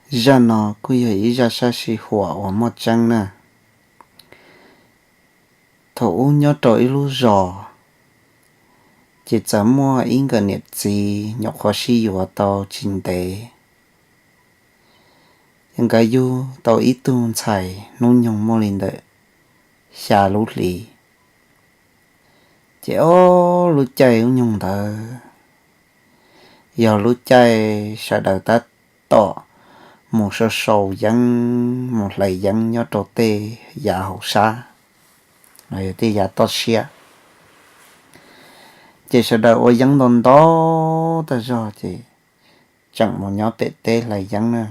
Zaj no kuj yog ib zaj sab sij huam uas muaj tseeb na. Thaum ub nyob rau ib lub zos, ces txawm muaj ib nkawm niam txiv nyuam qhuav sib yuav tau tsis ntev. Nkawd yug tau ib tug ntxhais hnub nyoog muaj li ntawm xya lub hli. Ces ob lub caij ub nyoog ntawd yog lub caij sawv daws tab tom mus sau sau yeeb, mus hlais yeeb nyob rau tej yav hauv sab, los yog tej yav toj siab. Ces sawv daws ua yeeb ntau ntau tag zog ces tseem mus nyob pem teb hlais yeeb na.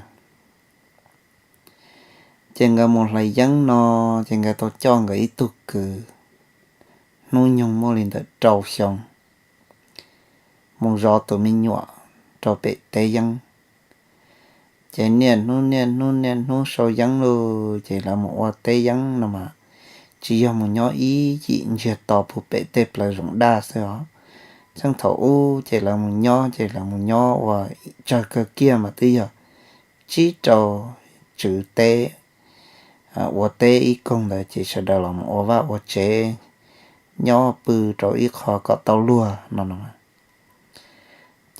Ces nkawd mus hlais yeeb no, ces nkawd tau coj nkawd ib tug kwv hnub nyoog muaj li ntawm rau xyoo mus zov tus me nyuam rau pem teb yeeb. Ces niaj hnub niaj hnub niaj hnub sau yeeb lug, ces lawv mus ua teb yeeb no mas tsis yog mus nyob ib yim ntsiag to puag pem tej plawv zoov daj xwb os. Txheej thaum ub ces lawv mus nyob, ces lawv mus nyob ua tsawg kawg kiag mas twb yog tsib rau tswv teb ua teb ib koog ntawd ces sawv daws los ua vaj ua tsev nyob pw rau ib qho kom tau luag no no.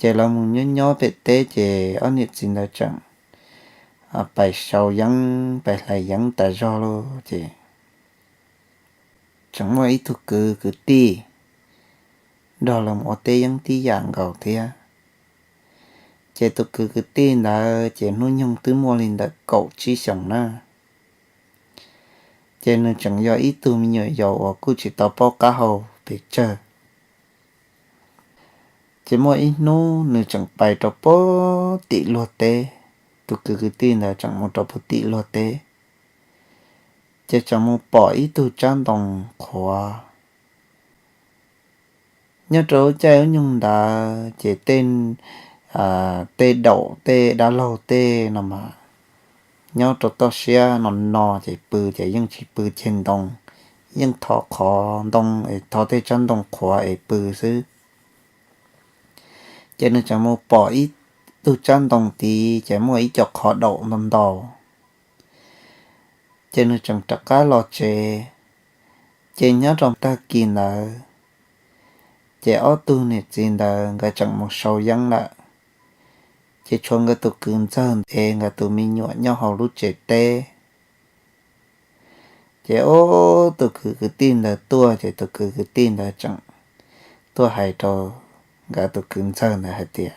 Ces lawv mus nyob nyob pem teb ces ob niam txiv ntawd tseem pais sau yeeb pais hlais yeeb tas zog lawm ces tseem muaj ib tug kwv kwv tij nrog lawv mus ua teb yeeb tib yam nkaus thiab. Ces tus kwv kwv tij ntawd ces hnub nyoog twb muaj li ntawm kaum tsib xyoos na. Ces nws tseem yog ib tug me nyuam yaus uas kuj tsis tau paub qab hau pes tsawg. Ces muaj ib hnub nws tseem pais rau puag tim luag teb, tus kwv kwv tij ntawd tseem mus rau puag tim luag teb, ces tseem mus pom ib tug tsab ntoo qhuav. Nyob rau lub caij lub nyoog ntawd ces tej daum tej dab laug tej no mas nyob rau toj siab no no ces pw ces yeej tsis pw ceg ntoo, yeej thov qhov ntoo, thov tej tsab ntoo qhuav es pw xwb. Ces nws tseem mus pom ib tug tsab ntoo tid ces muaj ib co qhov daum ntau ntau. Ces nws tseem rov qab los tsev. Ces nyob rau tag kis ntawd, ces ob tug niam txiv ntawd nkawd tseem mus sau yeeb lawm. Ces tshuav nkawd tus kwv ntxawg es nkawd tus me nyuam nyob hauv lub tsev teb. Ces tus kwv kwv tij ntawd tuaj, ces tus kwv kwv tij ntawd tseem tuaj hais rau nkawd tus kwv ntxawg ntawd hais tias,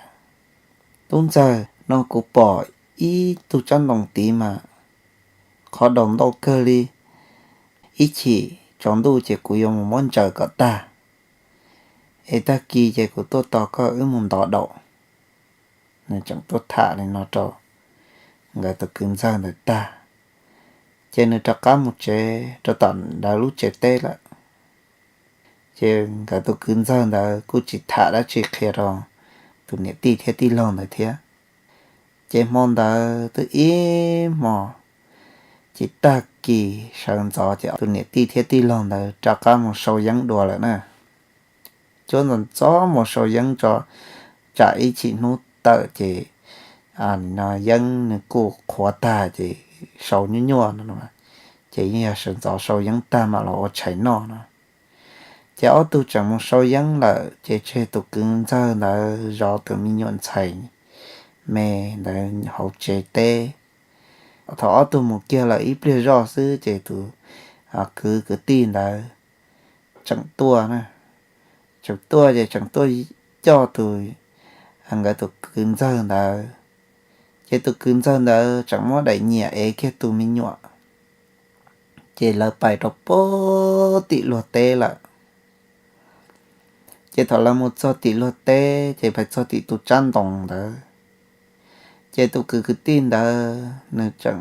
Tub ntxawg, no kuv pom ib tug tsab ntoo tid mas qhov daum ntau kawg li. Ib chim tsaus ntuj ces kuv yuav mus muab ntsaws kom tag, es tag kis ces kuv tuaj tos koj wb mus ntov daum. Nws tseem tuaj tham li no rau nkawd tus kwv ntxawg ntawd tag, ces nws rov qab mus tsev rau tom ntawd lub tsev teb lawm. Ces nkawd tus kwv ntxawg ntawd kuj tsis tham dab tsi qhia rau tus niam tij thiab tij laug ntawd thiab. Ces hmo ntawd twb ib hmo, ces tag kis sawv ntxov ces tus niam tij thiab tij laug ntawd rov qab mus sau yeeb dua lawm na. Cuab ntxov ntxov mus sau yeeb tso, tsam ib chim hnub tawm ces yeeb nws kuj qhuav tag ces sau nyuaj nyuaj no, ces yeej yog sawv ntxov sau yeeb tag mam los ua tshais noj no. Ces ob tug tseem mus sau yeeb lawm ces tseg tus kwv ntxawg ntawd zov tus me nyuam ntxhais me ntawd hauv tsev teb. Thaum ob tug mus kiag lawm ib pliag zoj xwb ces tus kwv kwv tij ntawd tseem tuaj, tseem tuaj ces tseem tuaj coj tus, nkawd tus kwv ntxawg ntawd. Ces tus kwv ntxawg ntawd tseem muab daim nyiam ev kiag tus me nyuam, ces lawv pais rau puag tim luag teb lawm. Ces thaum lawv mus txog tim luag teb ces pais txog tim tus tsab ntoo ntawd, ces tus kwv kwv tij ntawd nws tseem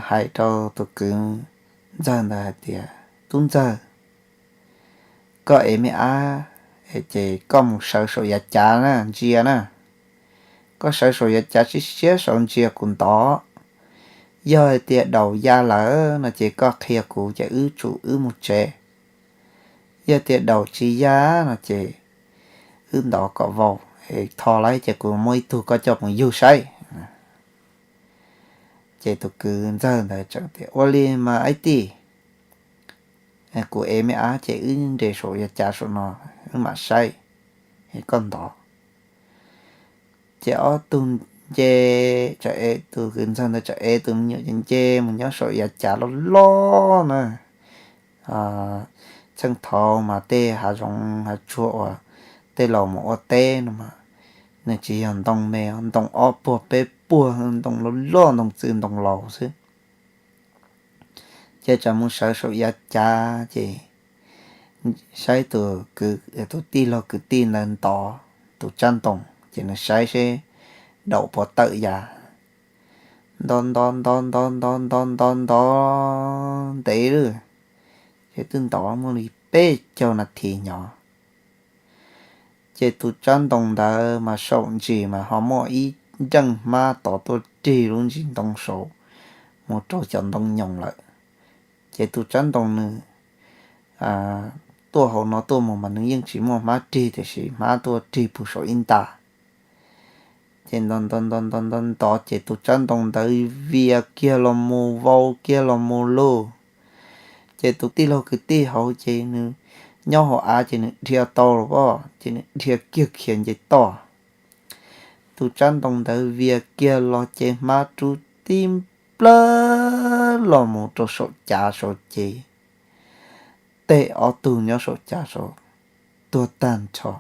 hais rau tus kwv ntxawg ntawd hais tias, Tub ntxawg, koj ev me ab, ces koj mus sawv saum yav cav na ntsia na. Koj sawv saum yav cav siab siab saud ntsia kuv ntov. Yog hais tias daus ya lawm no ces koj qhia kuv ces wb tsum wb mus tsev. Yog tias daus tsis ya no ces wb ntov kom vau, tho lawm ces kuv muab ib tug koj coj mus yug saib. Ces tus kwv ntxawg ntawd txawm tias, Ua li mas aib tij, kuv ev me ab ces wb nres saum yav cav saum no, wb mam saib, koj ntov. Ces ob tug nce, tus kwv ntxawg ntawd txawm ev tus me nyuam ces nce mus nyob saum yav cav loj loj na. Txheej thaud mas tej hav zoov hav tsuag uas tej laus mus ua teb no mas nws tsis yog ntoo me, ntoo ob puag peb puag, ntoo loj loj, ntoo txwj ntoo laus xwb. Ces txawm mus sawv saum yav cav ces saib tus kwv, tus tij laug kwv tij ntawd ntov tus tsab ntoo, ces nws saib seb daum puas tawm yav. Nto nto nto nto nto nto nto nto ntev lawm, ces twb ntov muaj li peb caug nas this nyob. Ces tus tsab ntoo ntawd mas saum ntsis mas ho muaj ib nreej hmab tod tuaj rig lub ntsis ntoo saud mus rau cov ntoo nyoos lawm. Ces tus tsab ntoo nws tuaj hauv no tuaj mus mas nws yeej tsis muaj hmab rig, tiam sis hmab tuaj rig puag saum ib nta. Ces nto nto nto nto nto nto ces tus tsab ntoo ntawd vias kiag los mus, vau kiag los mus lauj. Ces tus tij laug kwv tij hauv ces nws nyob hauv av ces nws dhia tau los pob, ces nws dhia kiag khiav nce toj. Tus tsab ntoo ntawd vias kiag los ces hmab rub tib nplawg los mus rau saum cav saud ces tej ob tug nyob saum cav saud tuag tag nrho.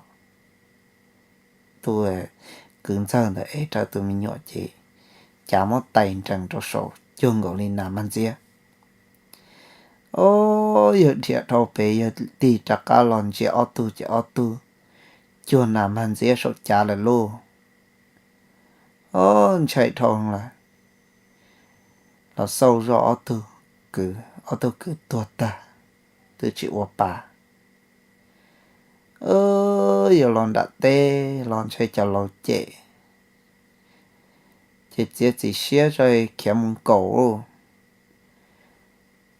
Tus kwv ntxawg ntawd ev rawv tus me nyuam ces cav muab tais nrees rau saud cuag nkaus li nas mag ntxiab. Ob, yawg dhia dhau pem yawg tig rov qab los ntsia ob tug ces ob tug cuag nas mag ntxiab saum cav lawm lauj. Ob, ntshai dhau lawm. Los xauj zoj ob tug kwv, ob tug kwv tuag tag, twb tsis ua pa. Yog los nram teb los ntshe cov laus cem, ces txiav txim siab tso khiav mus nkaum.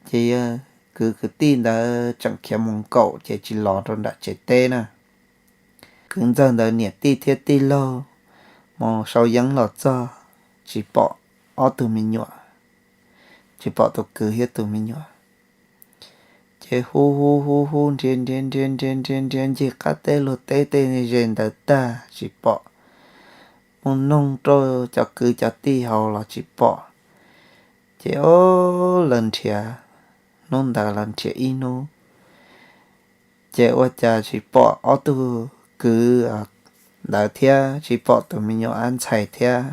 Ces kwv kwv tij ntawd tseem khiav mus nkaum ces tsis los rau nram tsev teb na. Kwv ntxawg ntawd niam tij thiab tij laug mus sau yeeb los txog, tsis pom ob tug me nyuam, tsis pom tus kwv thiab tus me nyuam. Ces hu hu hu hu nrhiav nrhiav nrhiav nrhiav nrhiav nrhiav ncig qab teb luag teb tej ze ntawd tag tsis pom. Mus noog rau cov kwv cov tij hauv los tsis pom. Ces ob, lawv nrhiav, hnub ntawd lawv nrhiav ib hnub, ces ua cas tsis pom ob tug kwv ntawd thiab tsis pom tus me nyuam ab ntxhais thiab.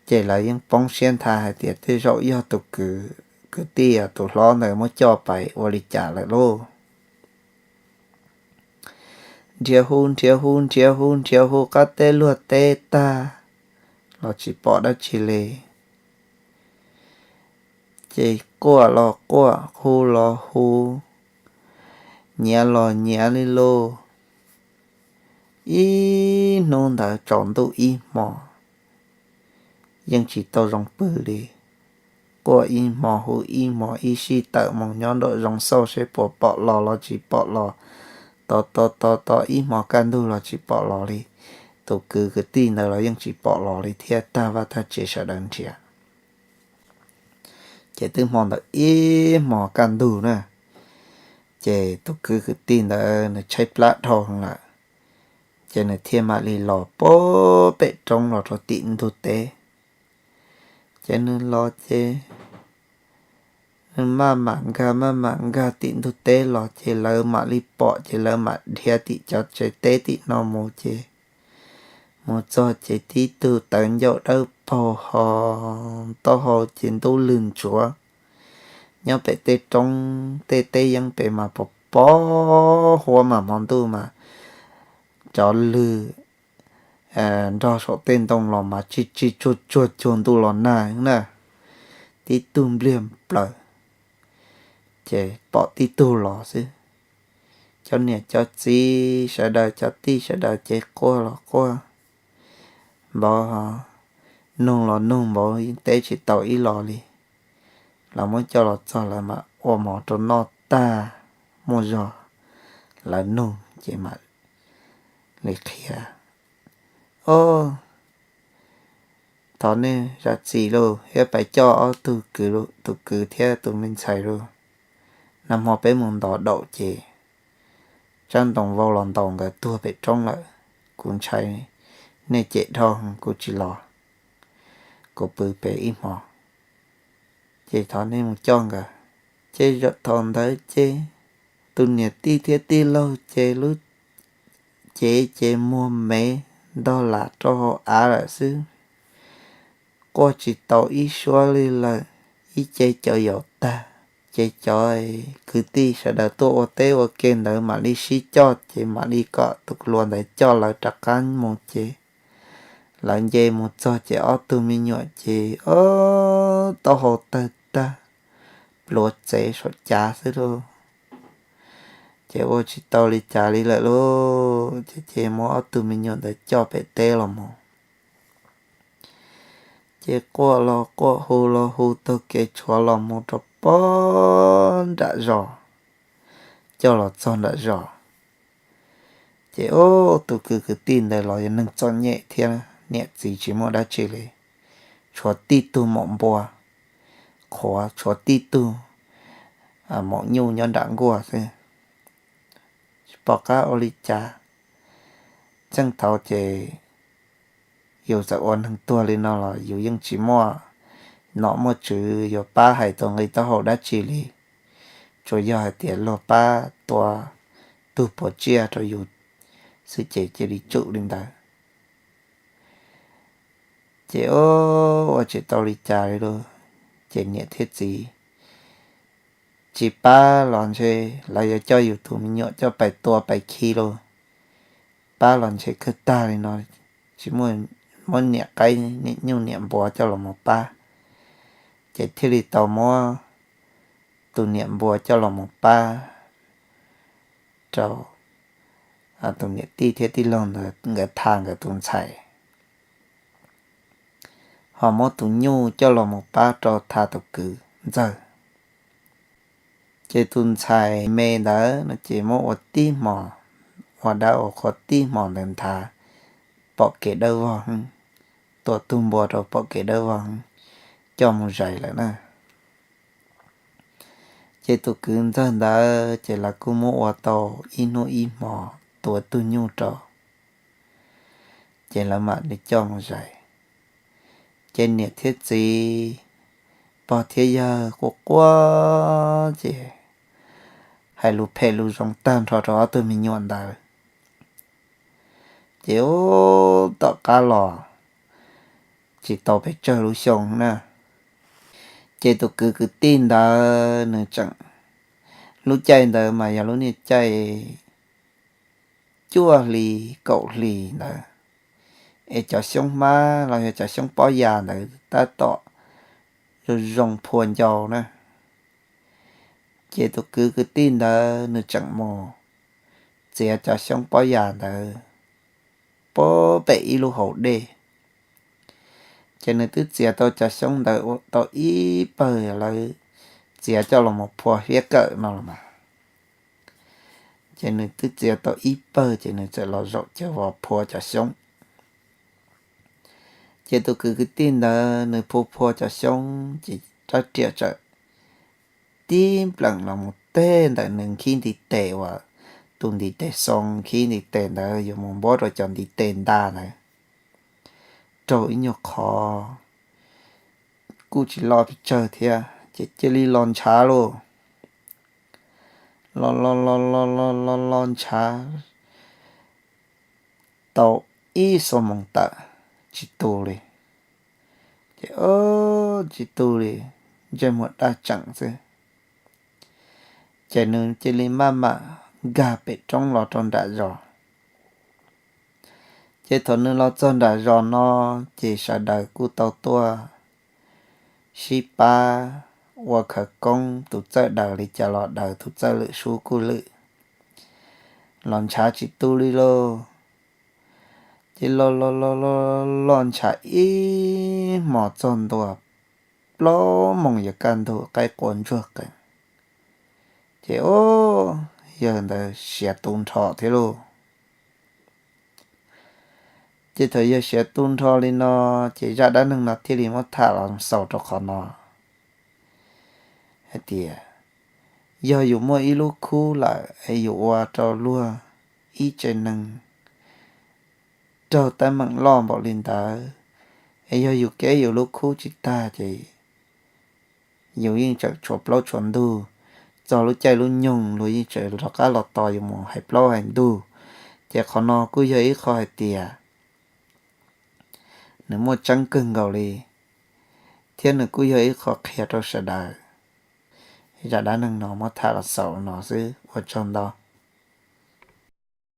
Ces lawv yeej poob siab nthav hais tias tej zaum yog tus kwv, kwv tij tus hlob ntawd muab coj pais ua li cas lawm lauj. Nrhiav hu nrhiav hu nrhiav hu nrhiav hu qab teb luag teb tag los tsis pom dab tsi li. Ces quaj los quaj, hu los hu, nyiav los nyiav li lauj. Ib hnub ntawd tsaus ntuj ib hmo, yeej tsis tau zoo pw li. Quaj ib hmo hu ib hmo, ib sij tawm mus nyob nraum zoov xauj seb puas pom los los tsis pom los. Tos tos tos tos ib hmo kaj ntug los tsis pom los li. Tus kwv kwv tij ntawd los yeej tsis pom los li thiab, tag vaj tag tsev sawv daws nrhiav. Ces twb hmo ntawd ib hmo kaj ntug na, ces tus kwv kwv tij ntawd nws tshaib plab dhau lawm, ces nws thiaj mam li los pem roob los rau tim ntug teb. Ces nws los ces nws maj mam nkag maj mam nkag tim ntug teb los ces lawv mam li pom, ces lawv mam dhia tim cov tsev teb tim no mus ces mus txog ces tib tug tawv ncauj dawb paug ho taub hau ces ntub lwg ntsuav. Nyob pem tej roob tej teb yeeb pem mas pos pos huab mas hmo ntuj mas cov lwg nrog saum tej ntoo los mas tsis tsis tsuag tsuag cuag ntuj los nag na, tib tug npliag plaws, ces pom tib tug los xwb. Cov niam cov txiv sawv daws cov tij sawv daws ces quaj los quaj, npauv nug los nug npauv teb tsis tau ib los li. Lawv muab coj los txog lawv mam ua mov rau noj tag, muaj zog lawv nug ces mam li qhia, o, Thov nej zam txim lauj, thiab pais coj ob tug kwv, tus kwv thiab tus me ntxhais lauj. Nag hmo peb mus ntov daum ces tsab ntoo vau los ntaus nkawd tuag pem roob lawm. Kuv ntshai nej cem dhau, kuv tsis los, kuv pw pem ib hmo. Ces thov nej mus coj nkawd. Ces zaum thaum ntawd ces tus niam tij thiab tij laug ces lub cev ces muag mev ntog lam rau hauv av lawm xwb, quaj tsis tau ib suab li lawm. Ib ce cov yaus tag, ces cov kwv tij sawv daws tuaj ua teb ua ke ntawd mam li sib coj ces mam li kom tus hluas ntawd coj lawv rov qab mus ces lawv nce mus txog ces ob tug me nyuam ces o, taub hau tawg tag, pluav txev saum cav xwb lauj. Ces ua tsis tau li cas li lawm lauj, ces ces muab ob tug me nyuam ntawd coj pem teb los mus. Ces quaj los quaj, hu los hu, taug kev tshuav los mus rau pog nram zos, coj los txog nram zos. Ces ub, tus kwv kwv tij ntawd los yog neeg txom nyem thiab niam txiv tsis muaj dab tsi li, tshuav tib tug maum npua qhuav, tshuav tib tug maum nyuj nyob nram nkuaj xwb. Tsis pom qab ua li cas. Txheej thaud ces yus txawm ua neeg tuag li no los yus yeej tsis muaj nom muaj tswv yuav pab hais tau nqi taub hau dab tsi li, tsuas yog hais tias luag pab tua tug puas tsiaj rau yus xwb ces cia li tsum li ntawd. Ces ua tsis tau li cas li lauj, ces niam thiab txiv tsis pab los ntshe lawv yuav coj yus tus me nyuam coj pais tua pais khi lauj. Pab los ntshe kawg tag li no, tsis muaj niam qaib niam nyuj niam npua coj los mus pab, ces thiaj li tau muab tus niam npua coj los mus pab rau tus niam tij thiab tij laug ntawd nkawd tha nkawd tus ntxhais, ho muab tus nyuj coj los mus pab rau tha tus kwv ntxawg. Ces tus ntxhais me ntawd no ces muab ua tib hmo, ua dab ua qhua tib hmo ntawd nthav pom kev dawb vog, tua tug npua rau pom kev dawb vog, coj mus zais lawm na. Ces tus kwv ntxawg ntawd ces lawv kuj muab ua tau ib hnub ib hmo tua tug nyuj rau, ces lawv mam li coj mus zais. Ces niam thiab txiv, pog thiab yawg quaj quaj ces hais lus phem lus zoo tag nrho rau ob tug me nyuam ntawd. Ces ub, tom qab los tsis tau pes tsawg lub xyoo na, ces tus kwv kwv tij ntawd nws tseem, lub caij ntawd mas yog lub niaj caij cuaj hli kaum hli ntawd, es cov xyoob hmab los yog cov xyoob pob yas ntawd tab tom zoo zoo phua ncau na. Ces tus kwv kwv tij ntawd nws tseem mus txiav cov xyoob pob yas ntawd pem ib lub hauv dej. Ces nws twb txiav tau cov xyoob ntawd tau ib pawg lawv txiav coj los mus phua hiab kawm no los mas. Ces nws twb txiav tau ib pawg ces nws txawm los zaum cawv vos phua cov xyoob. Ces tus kwv kwv tij ntawd nws phua phua cov xyoob ces rab riam txawm tib npleem los mus teg ntawm nws nkhib ntiv tes uas tus ntiv tes xoo nkhib ntiv tes ntawd yuav mus npuab rau cov ntiv tes nta ntawd, raug ib nyuag qhov kuj tsis loj pes tsawg thiab ces cia li los ntshav lauj. Los los los los los los los ntshav tau ib xuab moos tawm tsis tu li. Ces tsis tu li, ntsej muag daj tseem xwb. Ces nws cia li maj mam nkag pem roob los rau nram zos. Ces thaum nws los txog nram zos no, ces sawv daws kuj tau tuaj sib pab ua khawv koob, tus txawj daws li cas los daws, tus txawj lwm sub kuj lwm, los ntshav tsis tu li lauj. Ces los los los los los ntshav ib hmos txog ntua plaub moos yuav kaj ntug qaib qua ntsuag qees. Ces ub, yawg ntawd siav tu nrho thiab lauj. Ces thaum yawg siav tu nrho li no, ces zaj dab neeg no thiaj li muab tham los xaus rau qhov no hais tias, yog yus muaj ib lub khub lawm es yus ua rau luag ib tsev neeg raug teeb meem loj npaum li ntawd, es yog yus keb yus lub khub tsis tag ces yus yeej tseem tshuav plaub tshuav ntug, txog lub caij lub nyoog luag yeej tseem rov qab los tos yus mus hais plaub hais ntug. Ces qhov no kuj yog ib qho hais tias nws muaj tseeb kawg nkaus li, thiab nws kuj yog ib qho qhia rau sawv daws. Zaj dab neeg no muab tham los xaus no xwb, ua tsaug ntau.